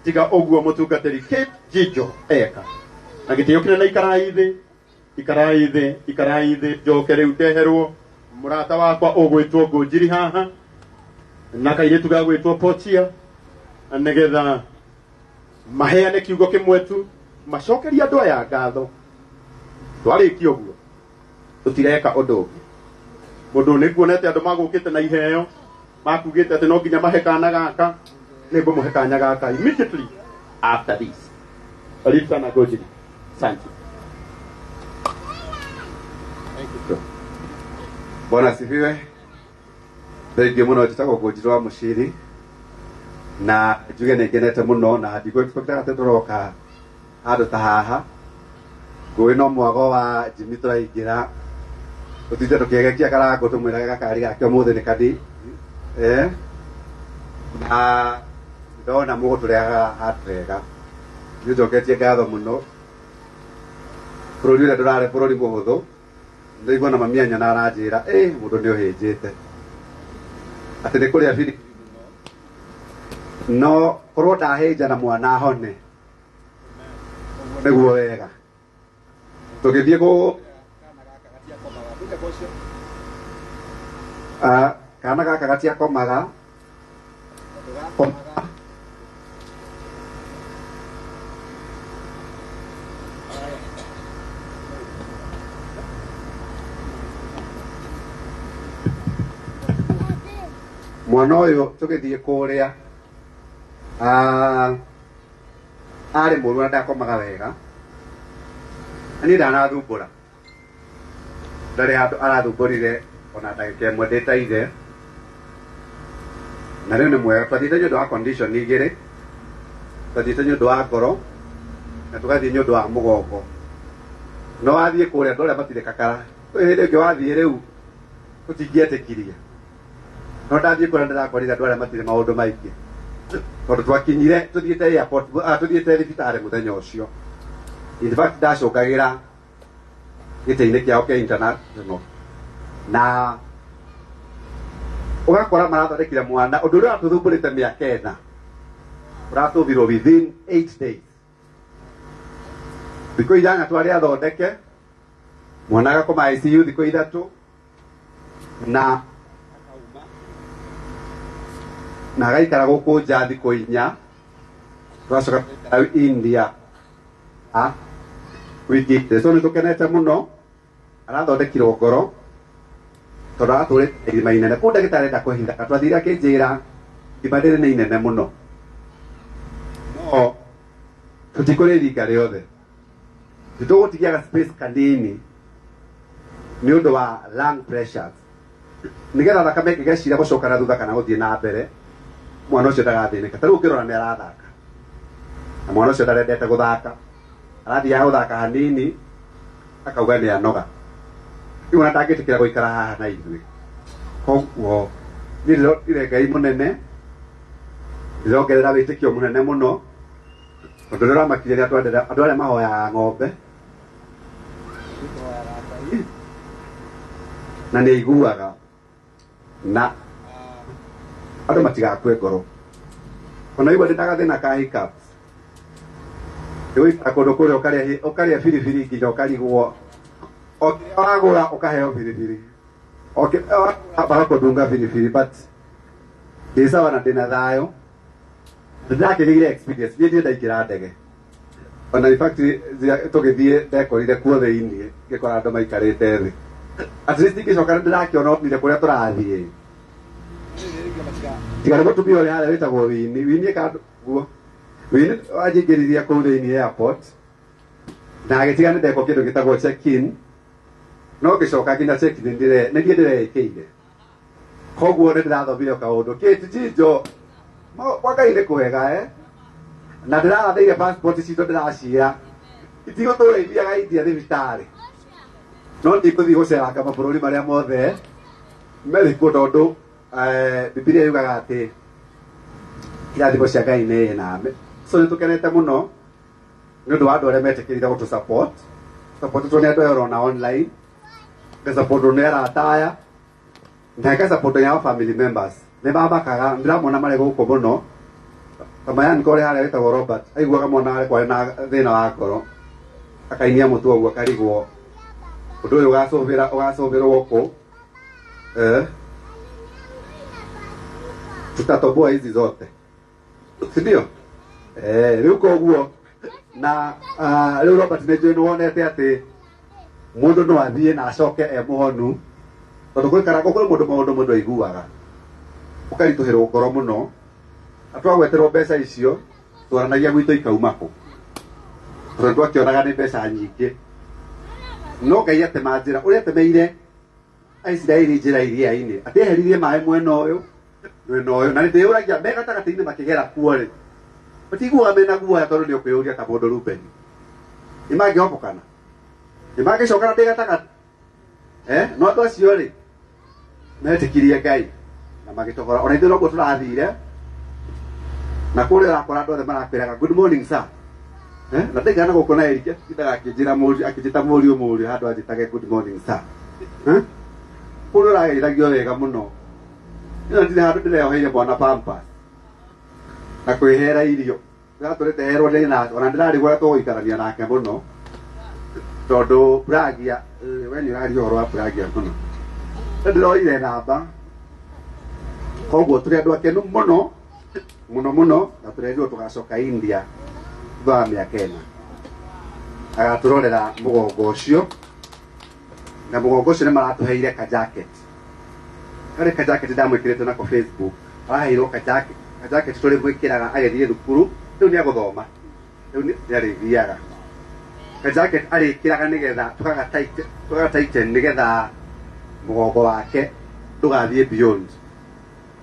Tiga ũguo mũtungatĩri Kate Jijo eka na gĩtĩo kĩnene. Ikarai thĩ, ikarai thĩ, ikarai thĩ. Njoke rĩu ndeherwo mũrata wakwa ũgwĩtwo Ngũnjiri haha na kairĩtu gagwĩtwo Pochia, nĩgetha maheane kiugo kĩmwe tu, macokerie andũ aya ngatho. Twarĩkia ũguo, tũtireka ũndũ ũngĩ. Mũndũ nĩ nguonete andũ magũkĩte na iheo, makugĩte atĩ no nginya mahe kana gaka. Nĩ ngũmũhe kanya gaka immediately after this. Karibu sana, Ngũnjiri. Asante. Thank you, bro. Bwana asifiwe. Thengiũ mũno. Njĩtagwo Ngũnjirũ wa Mũciri na njuge nĩ ngenete mũno na ndigũ expectaga atĩ tũroka handũ ta haha. Ngũĩ no mwago wa Jimmy tũraingĩra, tũtinde tũkĩegekia karango tũmwĩrage gakari gake ũmũthĩ nĩ kandi na ndona mũgũtũrehaga handũ hega. Nĩ njoketie ngatho mũno. Bũrũri ũrĩa ndũrarĩ bũrũri mũhũthũ. Ndaigua na mami anyona aranjĩra, "Ĩ mũndũ nĩ ũhĩnjĩte atĩ nĩ kũrĩa biri." No korwo ndahĩnja na mwana hone, ũguo nĩguo wega. Tũgĩthiĩ kũ Ah, kana gaka gatiakomaga. Komaga. Mwana ũyũ tũgĩthiĩ kũrĩa, ah, arĩ mũru na ndakomaga wega, na niĩ ndanathumbũra, ndarĩ handũ arathumbũrire ona ndagĩka ĩmwe ndĩtaire, na rĩu nĩ mwega. Twathiĩte nĩ ũndũ wa condition igĩrĩ: twathiĩte nĩ ũndũ wa ngoro na tũgathiĩ nĩ ũndũ wa mũgongo. No wathiĩ kũrĩa, andũ arĩa matirĩ kakara. Kwĩ hĩndĩ ĩngĩ wathiĩ rĩu tũtingĩetĩkirie, no ndathiĩ kũrĩa ndĩrakorire andũ arĩa matirĩ maũndũ maingĩ, tondũ twakinyire tũthiĩte airport, ah, tũthiĩte thibitarĩ mũthenya ũcio. In fact, ndacũngagĩra gĩtĩ-inĩ kĩao kĩa international na ũgakora marathondekire mwana ũndũ ũrĩa ũratũthumbũrĩte mĩaka 4 ũratũthirwo within 8 days. Thikũ 8 twarĩ athondeke, mwana agakoma ICU thikũ 3 na agaikara gũkũ nja thikũ 4. Tũgacoka tũgaikara India a wiki igĩrĩ. So nĩ tũkenete mũno. Arathondekirwo ngoro tondũ aratũrĩte irima inene kũu. Ndagĩtarĩ enda kũhinda twathire, akĩnjĩra irima rĩrĩ nĩ inene mũno, no tũtikũrĩringa rĩothe, nĩtũgũtigia ga space kanini nĩ ũndũ wa lung pressures, nĩgetha thakame ĩngĩgecira gũcoka na thutha kana gũthiĩ na mbere, mwana ũcio ndagathĩnĩka. Ta rĩu ũngĩrora nĩ arathaka, na mwana ũcio ndarendete gũthaka. Arathiaga gũthaka hanini akauga nĩ anoga. Rĩu ona ndangĩtĩkĩra gũikara haha na ithuĩ. Koguo niĩ ndĩronire Ngai mũnene, ndĩrongerera wĩtĩkio mũnene mũno, tondũ nĩ ũramakire rĩrĩa twendera andũ arĩa mahoyaga ng'ombe na nĩ aiguaga, na andũ matigakue ngoro. Ona igua ndĩ na gathĩna ka hiccups, nĩgũikara kũndũ kũrĩa ũkarĩa biribiri nginya ũkarigwo o kĩrĩa wagũra ũkaheo biribiri, o kĩrĩa wagũra bagakũndunga biribiri. But ndĩ sawa na ndĩna thayũ. Ndakĩgĩire experience, niĩ ndirĩ ndaingĩra ndege. Ona in fact, tũgĩthiĩ ndekorire kuo thĩiniĩ, ngĩkora andũ maikarĩte thĩ. At least ingĩcoka nĩ ndĩrakĩona onire kũrĩa tũrathiĩ, tiga nĩ mũtumia ũrĩa harĩa wĩtagwo Wini. Wini ĩka guo, Wini wanjingĩririe kũu thĩiniĩ airport na agĩtiga nĩ ndekwo kĩndũ gĩtagwo check in, no ngĩcoka nginya check in nĩ niĩ ndĩreĩkĩire. Koguo nĩ ndĩrathomire kaũndũ kĩnjinjo kwa Ngai nĩ kwega, eh? Na ndĩrarathĩire passport citũ, ndĩraciĩra itigũtũra ithiaga India thibitarĩ, no ndikũthiĩ gũceranga mabũrũri marĩa mothe merĩ kuo, tondũ Bibilia yugaga atĩ irathimo cia Ngai nĩ name. So nĩ tũkenete mũno nĩ ũndũ wa andũ arĩa metĩkĩrire gũtũ support. Supportĩtwo nĩ andũ aya ũrona online, ngasupportwo nĩ arata aya, na ngasupportwo nĩ our family members. Nĩ mamakaga ndĩramona marĩ gũkũ mũno. Kamayan kore harĩa wĩtagwo Robert aiguaga mwana wake kwarĩ na thĩna wa ngoro akainia mũtwe ũguo akarigwo ũndũ ũyũ ũgacũbĩrwo kũ tutatoboa hizi zote si ndio rĩu koguo na rĩu Robert nĩ njũĩ nĩwonete atĩ mũndũ no athiĩ na acoke e mũhonu tondũ gwĩkara kũrĩ mũndũ maũndũ mũndũ aiguaga ũkaritũhĩrwo ngoro mũno na twagweterwo mbeca icio twaranagia gwitũ ikauma kũ tondũ twakĩonaga nĩ mbeca nyingĩ no Ngai atema njĩra ũrĩa atemeire Aisiraeli njĩra iria-inĩ atĩeheririe maĩ mwena ũyũ mwena ũyũ na nĩndĩyũragia me gatagatĩ-inĩ makĩgera kuo rĩ matiguaga mena guoya tondũ nĩ ũkwĩyũria ta mũndũ Rubeni nĩ mangĩhobokana nĩ mangĩcokana ndĩ gatagatĩ no andũ acio rĩ metĩkirie Ngai na magĩtogora ona ithuĩ noguo tũrathire na kũrĩa ũrakora andũ othe marakwĩraga good morning sir na ndaigana gũkũ na Eric atindaga akĩnjĩra mũriũ akĩnjĩta mũriũ mũriũ handũ anjĩtage good morning sir kũrĩa ũrageithagio wega mũno ĩno ndirĩ handũ ndĩrehoeire mwana pampers na kwĩhera irio ndĩratũrĩte herwo nĩ na ona ndĩrarigwo ũrĩa tũgũikarania nake mũno tondũ Pragia we nĩ ũraria ũhoro wa Pragia mũno na ndĩroire namba koguo tũrĩ andũ akenu mũno mũno mũno na tũrerirwo tũgacoka India thutha wa mĩaka ĩna agatũrorera mũgongo ũcio na mũgongo ũcio nĩ maratũheire ka jacket karĩ ka jacket ndamwĩkĩrĩte nako Facebook araheirwo ka jacket tũrĩ mwĩkĩraga agĩthiĩ thukuru rĩu nĩ agũthoma rĩu nĩ arĩthiaga ka jacket arĩkĩraga nĩgetha tũgaga tighten nĩgetha mũgongo wake ndũgathiĩ beyond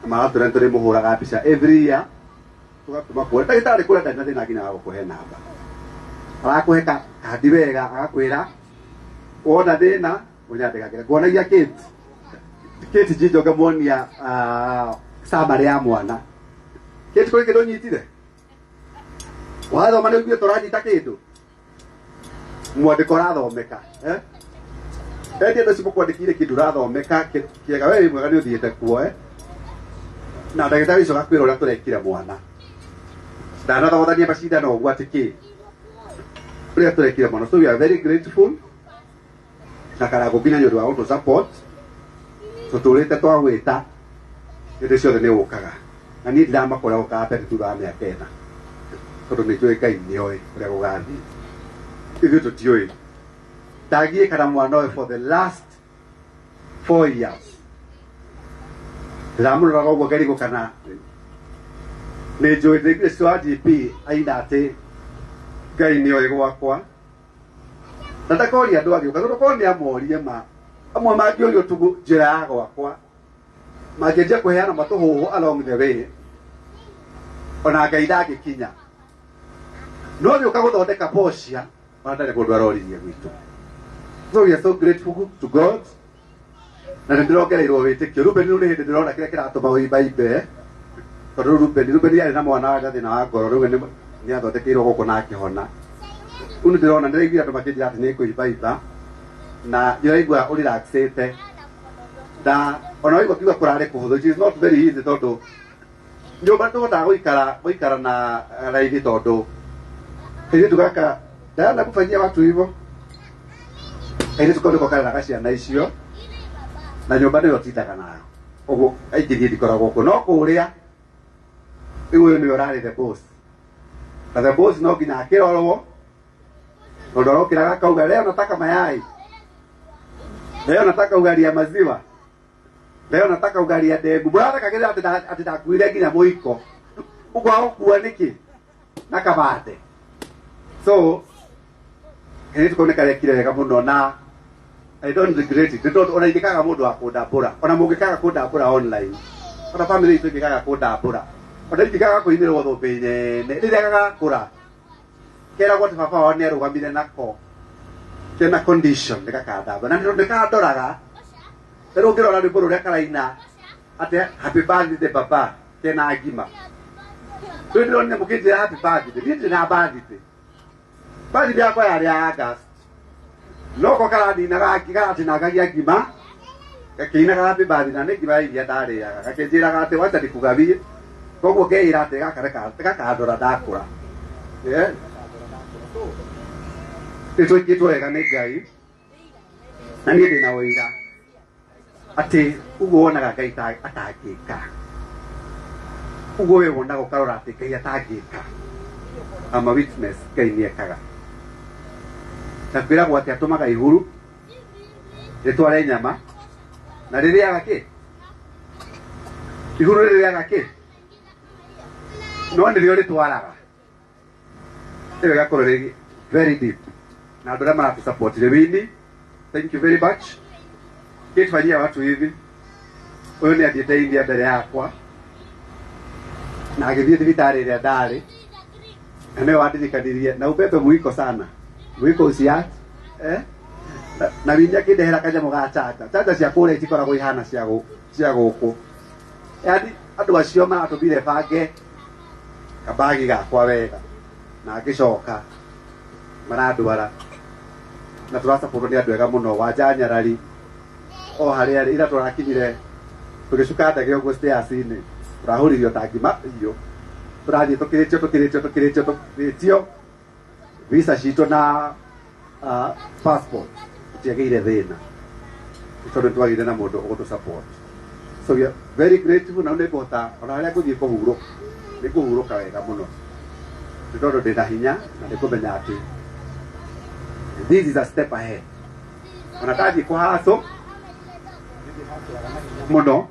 na maratũra nĩ tũrĩmũhũraga mbica every year tũgatũma kuo ndagĩtarĩ kũrĩa ndarĩ na thĩna nginya wa gũkũhe namba arakũhe kandi wega agakwĩra wona thĩna ũnyandĩkagĩra nguonagia Kate Jijo ngamuonia summary ya mwana Kate kũrĩ kĩndũ ũnyitire wathoma nĩ ũiguĩte ũranyita kĩndũ mwandĩko ũrathomeka endi andũ acio mũkwandĩkĩire kĩndũ ũrathomeka kĩega we wĩ mwega nĩ ũthiĩte kuo na ndagĩtarĩ ũcio agakwĩra ũrĩa tũrekire mwana ndanathogothania macindano ũguo atĩ kĩ ũrĩa tũrekire mwana so we are very grateful na Karangũ nginya nĩ ũndũ wa gũtũ support tũtũrĩte twagwĩta hĩndĩ ciothe nĩ ũkaga na niĩ ndiramaka ũrĩa gũkaga mbere thutha wa mĩaka ĩna tondũ nĩ njũĩ Ngai nĩoĩ ũrĩa gũgathiĩ ithuĩ tũtiũĩ ndagiĩka na mwana ũyũ for the last 4 years ndĩramũroraga ũguo ngarigwo kana nĩ njũĩ ndĩraiguire cũcũ wa DP aina atĩ Ngai nĩoĩ gwakwa na ndakoria andũ agĩũka tondũ korwo nĩ amorie ma amwe mangĩũrio tu njĩra ya gwakwa mangĩanjia kũheana matũhũhũ along the way ona Ngai ndangĩkinya no gĩũka gũthondeka Portia ona ndarĩ mũndũ aroririe gwitũ so we are so grateful to God na nĩ ndĩrongereirwo wĩtĩkio Ruben rĩu nĩ hĩndĩ ndĩrona kĩrĩa kĩratũma ũimbaimbe tondũ Ruben yarĩ na mwana warĩ na thĩna wa ngoro rĩu nĩ athondekeirwo gũkũ na akĩhona rĩu nĩ ndĩrona ndĩraiguire andũ makĩnjĩra atĩ nĩ kũimbaimba na ndĩraigua ũrelaxĩte na ona waigua kiuga kũrarĩ kũhũthũ it is not very easy tondũ nyũmba tũhotaga gũikara na raithi tondũ kairĩtu gaka Diana kufanyia watu hivyo kairĩtu kau nĩko kareraga ciana icio na nyũmba nĩyo ũtindaga nayo ũguo aingĩ niĩ ndikoragwo kuo no kũrĩa rĩu ũyũ nĩwe ũrarĩ the boss na the boss no nginya akĩrorwo tondũ arokĩraga akauga leo nataka mayai leo nataka ugali ya maziwa leo nataka ugali ya ndengu mũrathekagĩrĩra atĩ ndakuire nginya mũiko ũguo agũkua nĩkĩ na kabande so kairĩtu kau nĩ karekire wega mũno na I don't regret it tondũ ona ingĩkaga mũndũ wa kũndambũra ona mũngĩkaga kũndambũra online ona family itũ ĩngĩkaga kũndambũra ona ingĩkaga kũinĩrwo thũmbĩ nene rĩrĩa gagakũra keragwo atĩ baba wao nĩ arũgamire nako kena condition nĩ gakandamba na nĩ kandoraga rĩu ũngĩrora rwĩmbo rũrĩa karaina atĩ happy birthday baba kena ngima rĩu ndĩronire mũkĩnjĩra happy birthday niĩ ndirĩ na birthday birthday yakwa yarĩ ya August no ko karaninaga karatinangagia ngima gakĩinaga happy birthday na nĩ ngima ya iria ndarĩaga gakĩnjĩraga atĩ wacha nikugawie Koguo ngeĩra atĩ gaka gakandora ndakũra. Nĩ twĩkĩtwo wega nĩ Ngai na niĩ ndĩna ũira atĩ ũguo wonaga Ngai atangĩka, ũguo we wonaga ũkarora atĩ Ngai atangĩka. I'm a witness, Ngai nĩekaga. Na kwĩragwo atĩ atũmaga ihuru rĩtware nyama na rĩrĩaga kĩ? Ihuru rĩrĩaga kĩ? No nĩrĩo rĩtwaraga. Ĩyo ĩgakorwo rĩ very deep. Na andũ arĩa maratũ Winnie, thank you very much. Kĩtufanyia watu hivi. Ũyũ nĩ athiĩte India mbere yakwa na agĩthiĩ thibitarĩ ĩrĩa ndarĩ na nĩwe wandirikanirie na ubebe mwiko sana mwiko ucia eh? Na Winnie akĩndehera kanyamũ ga chanja chanja cia kũrĩa itikoragwo ihana cia gũkũ, yani andũ acio maratũmire bange kabagi gakwa wega na ngĩcoka marandwara na tũracapũrwo nĩ andũ ega mũno wanja nyarari o harĩa arĩ ira tũrakinyire tũgĩcuka ndege ũguo stairs-inĩ tũrahũririo ta ngima irio tũrathiĩ tũkĩrĩtio tũkĩrĩtio tũkĩrĩtio tũkĩrĩtio visa citũ na passport tũtiagĩire thĩna nĩ tondũ nĩtwagĩire na mũndũ ũgũtũ support, so we are very grateful. Na nĩ ngũhota ona harĩa ngũthiĩ kũhurũka nĩ ngũhurũka wega mũno nĩ tondũ ndĩna hinya na nĩ kũmenya atĩ this is a step ahead ona ndathiĩ kũhacũ mũno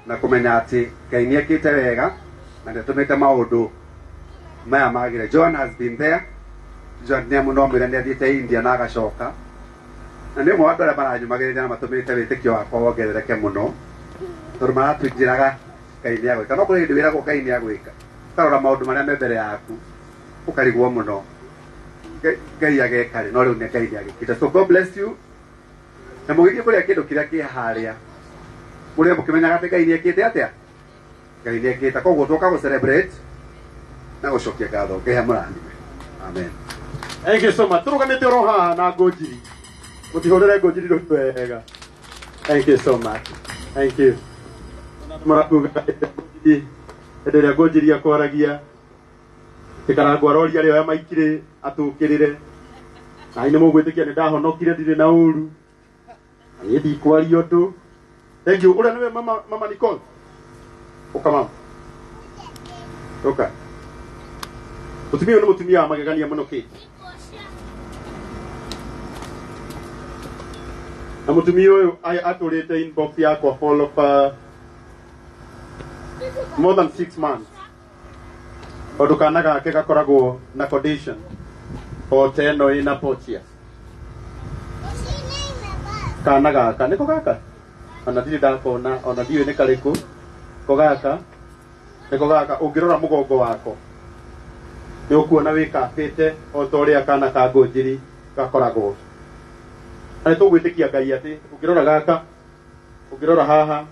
na kũmenya atĩ Ngai nĩ ekĩte wega na nĩ atũmĩte maũndũ maya magĩre. John has been there. John nĩ mũno mwĩra nĩ athiĩte India na agacoka na nĩ ũmwe wa andũ arĩa maranyumagĩrĩria na matũmĩte wĩtĩkio wakwa wongerereke mũno tondũ maratwĩnjĩraga Ngai nĩ agwĩka. No kũrĩ hĩndĩ wĩragwo Ngai nĩ agwĩka, ũkarora maũndũ marĩa me mbere yaku ũkarigwo mũno Ngai ageka rĩ, no rĩu nĩ Ngai nĩ agĩkĩte. So God bless you na mũgĩthiĩ kũrĩa kĩndũ kĩrĩa kĩ harĩa mũrĩa mũkĩmenyaga atĩ Ngai nĩ ekĩte atĩa, Ngai nĩ ekĩte. Koguo twoka gũ celebrate na gũcokia ngatho. Ngai amũrathime, amen. Thank you so much. Tũrũgamĩte oro haha na ngũnjiri. Mũtihũrĩre ngũnjiri rũhi wega. Thank you so much. Thank you. Mũrakuga hĩndĩ ĩrĩa ngũnjiri akwaragia ĩkarangwo aroria rĩoya maikirĩ atũkĩrĩre na nĩ mũgwĩtĩkia nĩ ndahonokire ndirĩ na ũru na niĩ ndikwaria ũndũ. Thank you. Ũrĩa nĩwe mama, mama Nicole. Ũka mama. Ũka. Mũtumia ũyũ nĩ mũtumia wa magegania mũno kĩ. Na mũtumia ũyũ atũrĩte inbox yakwa for of more than 6 months tondũ kana gake gakoragwo na condition o ta ĩno ĩna Portia. Kana gaka nĩko gaka ona ndirĩ ndakona ona ndiũĩ nĩ karĩkũ ko gaka nĩko gaka. Ũngĩrora mũgongo wako nĩ ũkuona wĩkabĩte o ta ũrĩa kana ka ngũnjiri gakoragwo na nĩ tũgwĩtĩkia Ngai atĩ ũngĩrora gaka ũngĩrora haha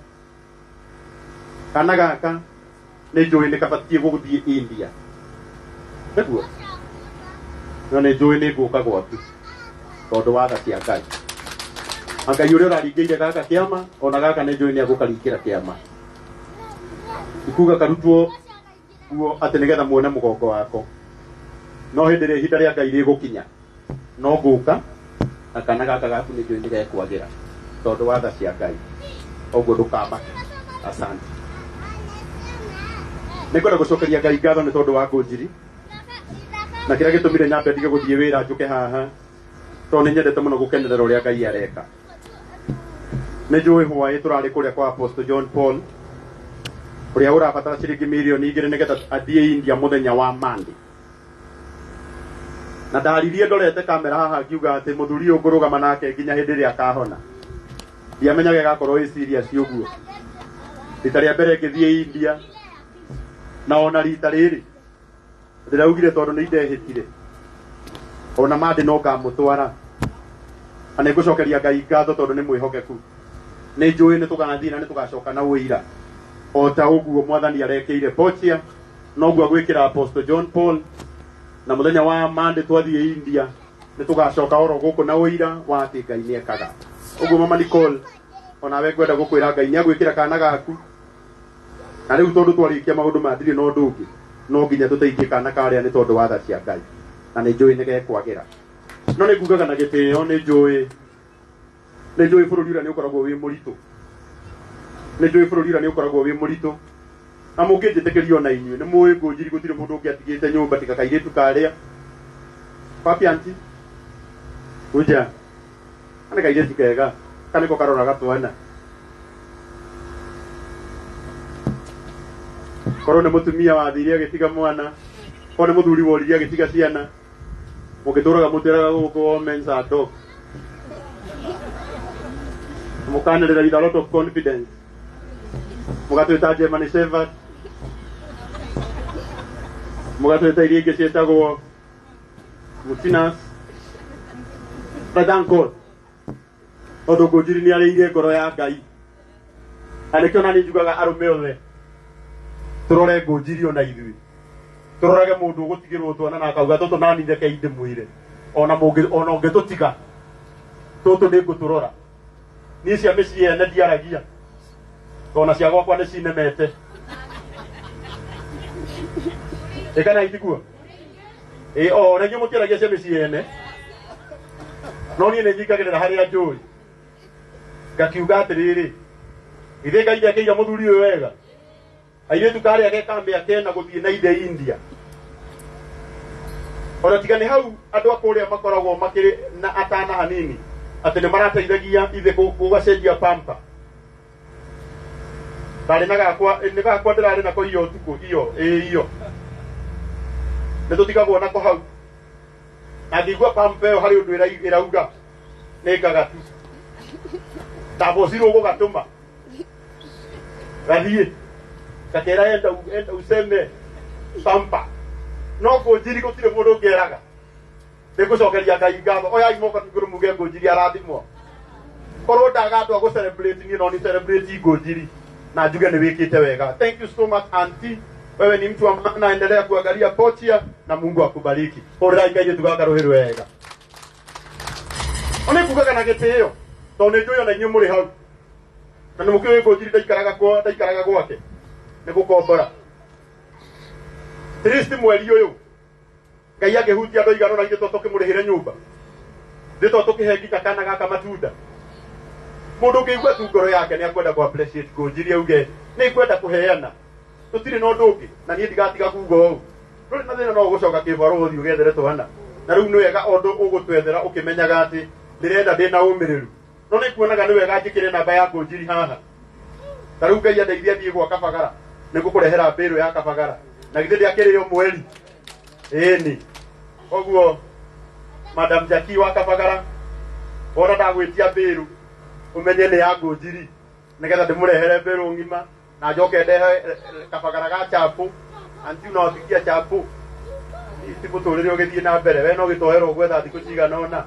kana gaka nĩ njũĩ nĩ kabatiĩ gũthiĩ India nĩguo no nĩ njũĩ nĩ ngũka gwaku tondũ wa tha cia Ngai na Ngai ũrĩa ũraringĩire gaka kĩama ona gaka nĩ njũĩ nĩ agũkaringĩra kĩama ikuga karutwo guo atĩ nĩgetha muone mũgongo wako no hĩndĩ ĩrĩa ihinda rĩa Ngai rĩgũkinya no ngũka na kana gaka gaku nĩ njũĩ nĩ gekwagĩra tondũ wa tha cia Ngai. Ũguo ndũkamake. Asante. Nĩ ngwenda gũcokeria Ngai ngatho nĩ tondũ wa ngũnjiri na kĩrĩa gĩtũmire nyambe ndige gũthiĩ wĩra njũke haha tondũ nĩ nyendete mũno gũkenerera ũrĩa Ngai areka. Nĩ njũĩ hwaĩ tũrarĩ kũrĩa kwa Apostle John Paul ũrĩa ũrabatara ciringi mirioni 2 nĩgetha athiĩ India mũthenya wa Monday na ndaririe ndorete kamera haha ngiuga atĩ mũthuri ũyũ ngũrũgama nake nginya hĩndĩ ĩrĩa akahona. Ndiamenyaga ĩgakorwo ĩ serious ũguo. Rita rĩa mbere ngĩthiĩ India na ona rita rĩrĩ ndĩraugire tondũ nĩ indehĩtire ona Monday no ngamũtwara na nĩ ngũcokeria Ngai ngatho tondũ nĩ mwĩhokeku. Nĩ njũĩ nĩ tũgathiĩ na nĩ tũgacoka na ũira o ta ũguo mwathani arekĩire Portia noguo agwĩkĩra Apostle John Paul na mũthenya wa Monday twathiĩ India nĩ tũgacoka oro gũkũ na ũira wa atĩ Ngai nĩ ekaga ũguo. Mama Nicole, onawe ngwenda gũkwĩra Ngai nĩ agwĩkĩra kana gaku. Na rĩu tondũ twarĩkia maũndũ maya ndirĩ na ũndũ ũngĩ, no nginya tũteithie kana karĩa nĩ tondũ wa tha cia Ngai, na nĩ njũĩ nĩ gekwagĩra. No nĩ ngugaga na gĩtĩo, nĩ njũĩ bũrũri ũrĩa nĩ ũkoragwo wĩ mũritũ, nĩ njũĩ bũrũri ũrĩa nĩ ũkoragwo wĩ mũritũ, na mũngĩnjĩtĩkĩria ona inyuĩ nĩ mũĩ Ngũnjiri gũtirĩ mũndũ ũngĩ atigĩte nyũmba tiga kairĩtu karĩa. Papi anti kuja nĩ kairĩtu kega kanĩko karoraga twana. Korwo nĩ mũtumia wathire agĩtiga mwana, korwo nĩ mũthuri woririe agĩtiga ciana, mũngĩtũraga mũtĩraga gũkũ all men are dog, mũkanĩrĩra with a lot of confidence, mũgatwĩta German Shepherd, mũgatwĩta iria ingĩ ciĩtagwo Mutinas. But thank God tondũ Ngũnjiri nĩ arĩire ngoro ya Ngai, na nĩkĩo na nĩ njugaga arũme othe tũrore Ngũnjiri, ona ithuĩ tũrorage mũndũ ũgũtigĩrwo twana na akauga tũtũ nani reke ndĩmwĩre ona mũngĩ ona ũngĩtũtiga tũtũ nĩ ngũtũrora. Niĩ cia mĩciĩ ene ndiaragia tondũ cia gwakwa nĩ cinemete ĩkana itiguo ĩ o na inyuĩ mũtiaragia cia mĩciĩ ene, no niĩ nĩ nyingagĩrĩra harĩa njũĩ ngakiuga atĩrĩrĩ, githĩ Ngai ndekĩire mũthuri ũyũ wega? Airĩtu karĩa gekamĩa kena gũthiĩ na ithe India, ona tiga nĩ hau andũ a kũrĩa makoragwo makĩrĩ na atana hanini atĩ nĩ marateithagia ithe gũgacenjia pamper. Ndarĩ na gakwa, nĩ gakwa ndĩrarĩ nako iyo ũtukũ iyo ĩ iyo nĩ tũtigagwo nako hau, na ngĩigua pamper ĩyo harĩ ũndũ ĩrauga nĩ ngagatu ndabocirwo gũgatũma gathiĩ gakera enda enda useme pamper. No Ngũnjiri gũtirĩ mũndũ ũngĩeraga nĩ ngũcokeria Ngai ngatho. Oyai moko igũrũ muge Ngũnjiri arathimwo. Korwo ndaga andũ a gũ celebrate niĩ no ni celebrate Ngũnjiri na njuge nĩ wĩkĩte wega. Thank you so much, auntie, wewe ni mtu wa maana. Endelea kuangalia Pochia na Mungu akubariki. Hũrĩrai kairĩtu gaka rũhĩ rwega. Ona kugaga na gĩtĩo tondũ nĩ njũĩ ona inyuĩ mũrĩ hau na nĩ mũkĩũĩ Ngũnjiri ndaikaraga kwa ndaikaraga gwake nĩ gũkombora. At least mweri ũyũ Ngai angĩhutia andũ aigana ũna, ithuĩ to tũkĩmũrĩhĩre nyũmba, ithuĩ to tũkĩhe nginya kana gaka matunda. Mũndũ ũngĩigua tu ngoro yake nĩ akwenda kũ appreciate Ngũnjiri, auge nĩ ngwenda kũheana, tũtirĩ na ũndũ ũngĩ na niĩ ndigatiga kuga ũũ, ndũrĩ na thĩna, no ũgũcoka kĩbarũa ũthiĩ ũgethere twana. Na rĩu nĩ wega ũndũ ũgũtwethera ũkĩmenyaga atĩ ndĩrenda ndĩna ũmĩrĩru, no nĩ kuonaga nĩ wega njĩkĩre namba ya Ngũnjiri haha. Ta rĩu Ngai andeithia thiĩ gwa Kabagara, nĩ ngũkũrehera mbĩrũ ya Kabagara, na githĩ ndĩakĩrĩo mweri ĩni koguo Madam Jackie wa Kabagara, wona ndagwĩtia mbĩrũ ũmenye nĩ ya Ngũnjiri nĩgetha ndĩmũrehere mbĩrũ ng'ima na njoke ndehe kabagara ga chapu. Anti unawapikia chapu ti mũtũrĩre ũgĩthiĩ na mbere, we no gĩtoero gwetha thikũ cigana ũna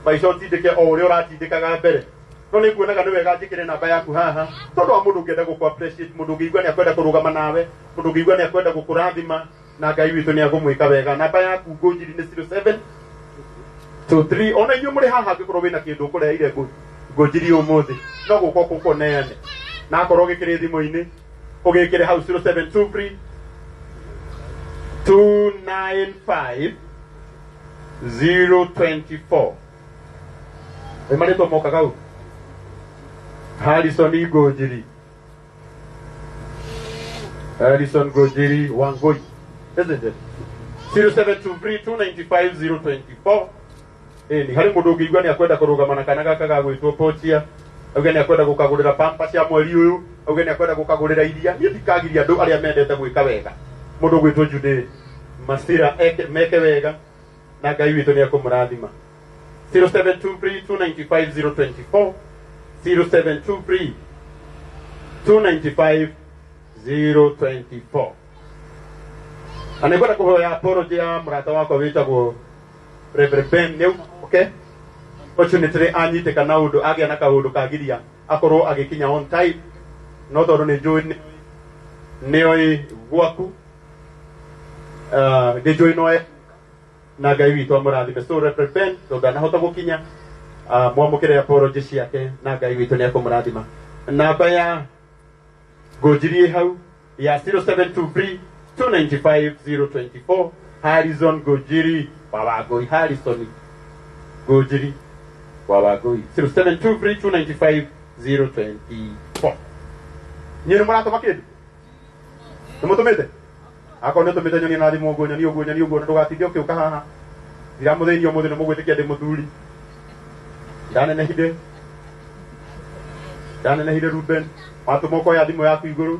maica ũtindĩke o ũrĩa ũratindĩkaga mbere. No nĩ nguonaga nĩ wega njĩkĩre namba yaku haha tondũ wa mũndũ ũngĩenda gũkũ appreciate, mũndũ ũngĩigua nĩ akwenda kũrũgama nawe, mũndũ ũngĩigua nĩ akwenda gũkũrathima, na Ngai witũ nĩ agũmwĩka wega. Namba yaku Ngũnjiri nĩ 07 23. Ona inyuĩ mũrĩ haha, angĩkorwo wĩna kĩndũ ũkũreheire Ngũnjiri ũmũthĩ, no gũka ũkũneane, na akorwo gĩkĩrĩ thimũ-inĩ ũgĩkĩre hau 0723 295 024. Nĩ marĩtwa mokaga u Harrison Ngũnjiri, Harrison Ngũnjiri Wangui, isn't it? 0723 295 024. Ĩni harĩ mũndũ ũngĩigua nĩ akwenda kũrũgama na kana gaka gagwĩtwo Pochia, auge nĩ akwenda gũkagũrĩra pamper cia mweri ũyũ, auge nĩ akwenda gũkagũrĩra iria, niĩ ndikagiria andũ arĩa mendete gwĩka wega. Mũndũ ũgwĩtwo Jude Masira eke, meke wega na Ngai witũ nĩ ekũmũrathima. 0723 295 024, 0723 295 024. Na nĩngwenda kũhoya apology ya mũrata wakwa wĩtagwo Reverend Ben nĩu. Okay, fortunately anyitĩka na ũndũ agĩa na kaũndũ kagiria akorwo agĩkinya on time, no tondũ nĩ njũĩ nĩoĩ gwaku, nĩ njũĩ noe na Ngai witũ amũrathime. So Reverend Ben tondũ ndanahota gũkinya, mwamũkĩre apology ciake na Ngai witũ nĩ ekũmũrathima. Namba ya Ngũnjiri ĩ hau. ya 0723 295 024 Harrison Ngũnjiri wa Wangũi. Harrison Ngũnjiri wa Wangũi 0723 295 024. Nyinyi nĩ mũratũma kĩndũ? Nĩ mũtũmĩte? Akorwo nĩ ũtũmĩte nyonie na thimũ ũguo, nyonie ũguo, nyonie ũguo, na ndũgatinde ũkĩũka haha. Ndiramũthĩnia ũmũthĩ nĩ mũgwĩtĩkia ndĩ mũthuri. Ndanenehire. Ndanenehire Ruben. Watũma ũkoya thimũ yaku igũrũ.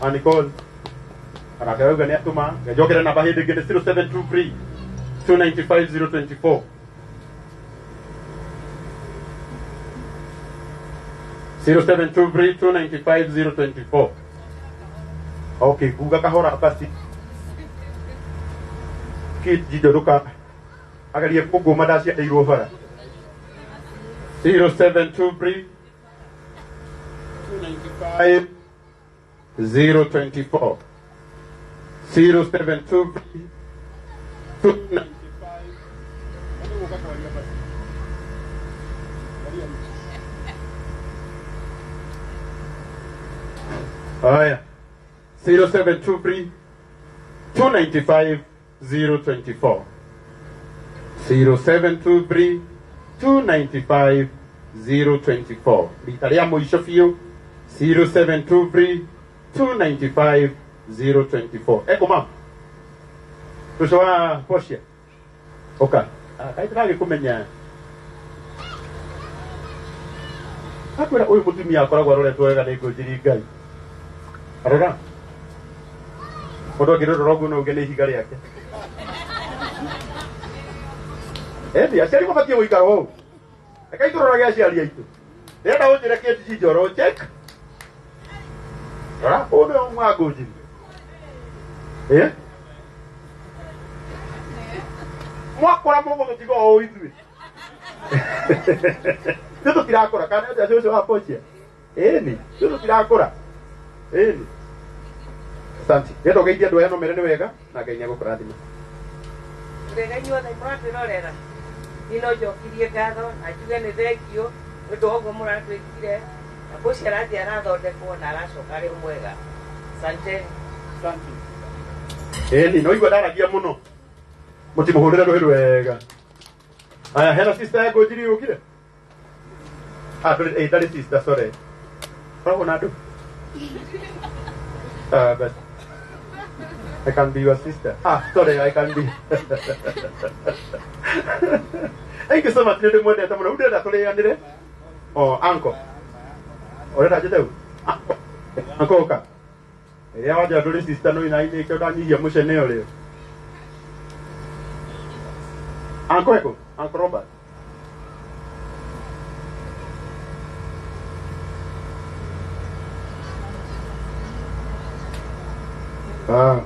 Na Nicole. Anake auga nĩ atũma. Njokere namba hĩndĩ ĩngĩ nĩ 0723 295 024. 0723 295 024. Okay, kuga kahora basi. Kit jijo duka agarie kũngũma ndaciarĩirwo bara. 0723 295 024. 0723 295. Haya. 0723 295 024. 0723 295 024. Rita rĩa mũico biũ 0723 295 024. Eko mam. Tuco wa Portia. Oka. Kaĩ ndĩragĩkũmenya. Akwĩra ũyũ mũtumia akoragwo aroretwo wega nĩ Ngũnjiri Ngai. Arora. Mũndũ angĩrora ũguo no uge nĩ ihiga rĩake. Ĩndĩ aciari mabatiĩ gũikara ũũ. Reke itũrorage aciari aitũ. Ndĩrenda ũnjĩre kĩndũ njoro check. Rora, ũyũ nĩwe mwa Ngũnjiri. Eh? Mwakũra mũgũtũtiga o ũũ ithuĩ. Ithuĩ tũtirakũra kana atĩa cũcũ wa Portia? Ĩni, ithuĩ tũtirakũra. Ĩni. Asante. Ndĩrenda ũgeithie andũ aya no mere nĩ wega na Ngai nĩegũkũrathima. Wega inyuothe mũratwĩrorera. Niĩ no njokirie ngatho na njuge nĩ thengio nĩ ũndũ wa ũguo mũratwĩkire. Na Portia arathiĩ arathondekwo na aracoka arĩ mwega. Asante. Ĩni, no igua ndaragia mũno. Mũtimũhũrĩre rũhĩ rwega. Aya, hena sister ya Ngũnjiri yũkire? Ah, ndũrĩ, ndarĩ sister, sorry. Koragwo na andũ? But I can be your sister. Ah, sorry, I can be. Thank you so much. Nĩ ndĩmwendete mũno. Rĩu ndĩrenda tũrĩanĩre. Oh, uncle. Ũrenda njĩte ũ? Uncle. Uncle ũka. Rĩrĩa wanjĩra ndũrĩ sister no ina nĩkĩo ndanyihia mũcene ũrĩa. Uncle eko? Uncle Robert. Ah.